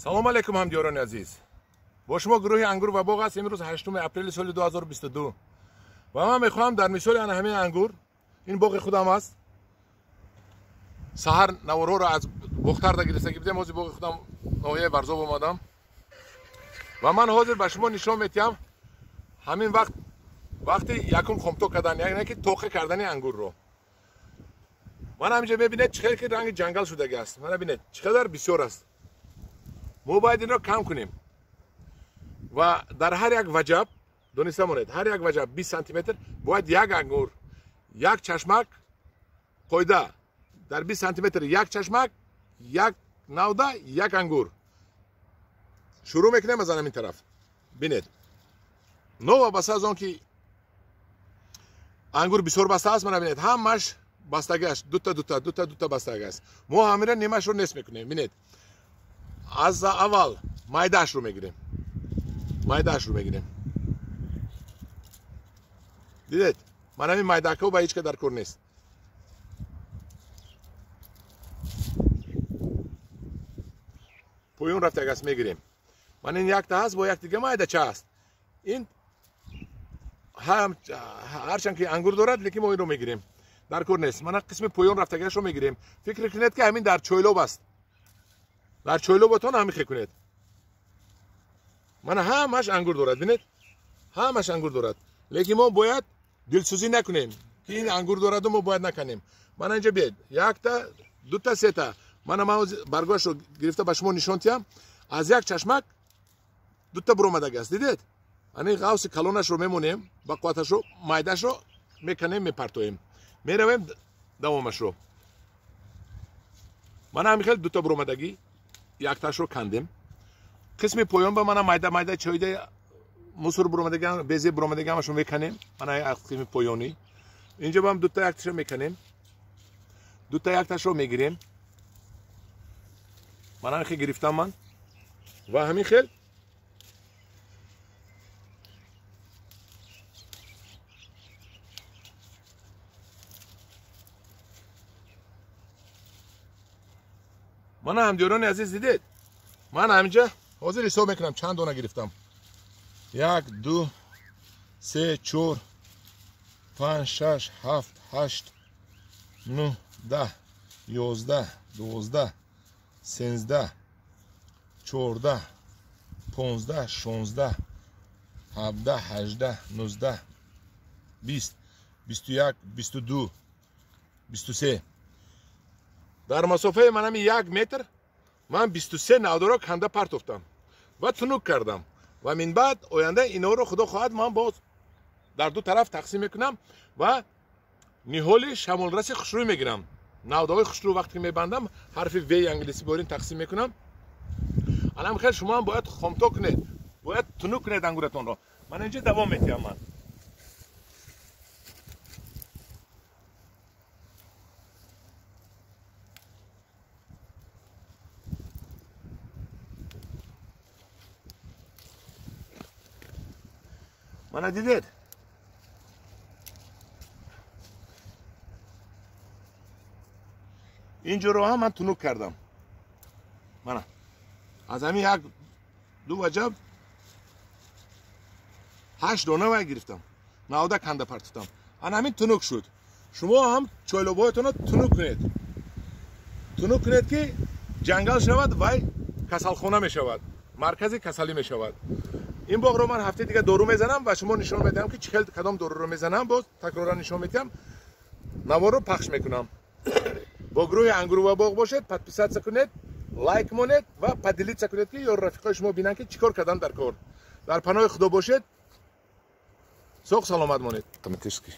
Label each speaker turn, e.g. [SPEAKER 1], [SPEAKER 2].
[SPEAKER 1] Салом алейкум, ҳамдиёрони азиз. Бо шумо гурӯҳи ангур ва боғ аст. Имрӯз 8 апрели соли 2022 ва ман мехоҳам дар мисоли ана ҳамин ангур, ин боғи худам аст. Саҳар наворҳоро аз Бохтарда гирифта гирифтем, ҳозир боғи худам ноҳияи Варзоб омадам ва ман ҳозир ба шумо нишон медиҳам ҳамин вақт, вақти якум хомто кардан, яъне ки тоқе кардани ангурро. Ман ҳаминҷа мебинед, чӣ хел ки ранги ҷангал шудаги аст. Мана бинед, чӣ қадар бисёр аст. Мо бояд инро кам кунем ва дар ҳар як ваҷаб, дониста монед, ҳар як ваҷаб 20 сантиметр бояд як ангур, як чашмак, қоида дар 20 сантиметр як чашмак, як навда, як ангур. Шурӯъ мекунем аз ҳамин тараф. Бинед, новобаста аз он ки ангур бисёр баста аст, мана бинед, ҳамаш бастагиаш дута дута дута дута бастаги аст. Мо ҳаминро нимашро нест мекунем. Бинед, аз аввал майдаашро мегирем, майдаашро мегирем. Дидед, ман ҳамин майдакҳо ба ҳеҷ ка дар кор нест. Поён рафтаг аст, мегирем. Ман ин якта ҳаст, бо як дига майдача аст. Ин ҳарчанд ки ангур дорад, лекин мо инро мегирем, дар кор нест. Мана қисми поён рафтагиашро мегирем. Фикр кунед ки ҳамин дар чойлоб аст. Дар чойлоботон ҳамин хел кунед. Мана ҳамаш ангур дорад, бинед, ҳамаш ангур дорад. Лекин мо бояд дилсӯзӣ накунем ки ин ангур дораду мо бояд наканем. Мана инҷа биед, якта, дута, сета. Мана ман баргоашро гирифта ба шумо нишон диҳам. Аз як чашмак дута буромадаги аст, дидед? Ани ғавси калонашро мемонем, ба қувваташро, майдашро меканем, мепартоем. Меравем давомашро. Мана ҳамин хел дута буромадагӣ, якташро кандем. Қисми поён ба мана майда майда чойда мусур буромадагӣ, безе буромадагӣ ҳамашро меканем. Мана қисми поёнӣ. Инҷо бам дута якташро меканем. Дута якташро мегирем. Мана ҳамин хел гирифтам ман. Ва ҳамин хел мана ҳамдиёрони азиз, дидед, ман ҳаминҷа ҳозир ҳисоб мекунам чанд дона гирифтам. 1, 2, 3, 4, 5, 6, 7, 8, 9, 10, 11, 12, 13, 14, 15, 16, 17, 18, 19, 20, 21, 22, 23. Дар масофаи манами 1 метр ман 23 навдаро канда партофтам ва тунук кардам. Ва минбаъд оянда инҳоро худо хоҳад ман боз дар ду тараф тақсим мекунам ва ниҳоли шамолраси хушрӯй мегирам. Навдаҳои хушрӯ вақте ки мебандам, ҳарфи В англисӣ борин тақсим мекунам. Алам хел шумо ҳам бояд хомто кунед, бояд тунук кунед ангуратонро. Ман инҷа давом медиҳам ман. Мана дидед, инҷоро ҳам ман тунук кардам. Мана аз ҳамин як ду ваҷаб 8 дона вай гирифтам, навда канда партофтам. Ана ҳамин тунук шуд. Шумо ҳам чойлобҳоятонро тунук кунед, тунук кунед ки ҷангал шавад, вай касалхона мешавад, маркази касалӣ мешавад. Ин боғро ман ҳафтаи дига дору мезанам ва шумо нишон медиҳам ки чӣ хел кадом доруро мезанам. Боз такроран нишон медиҳам, наворро пахш мекунам. Бо гурӯҳи ангур ва боғ бошед, подписаться кунед, лайк монед ва поделиться кунед ки ёру рафиқои шумо бинанд ки чӣ кор кардан дар кор. Дар паноҳи худо бошед, соғ саломат монед.
[SPEAKER 2] Автоматически.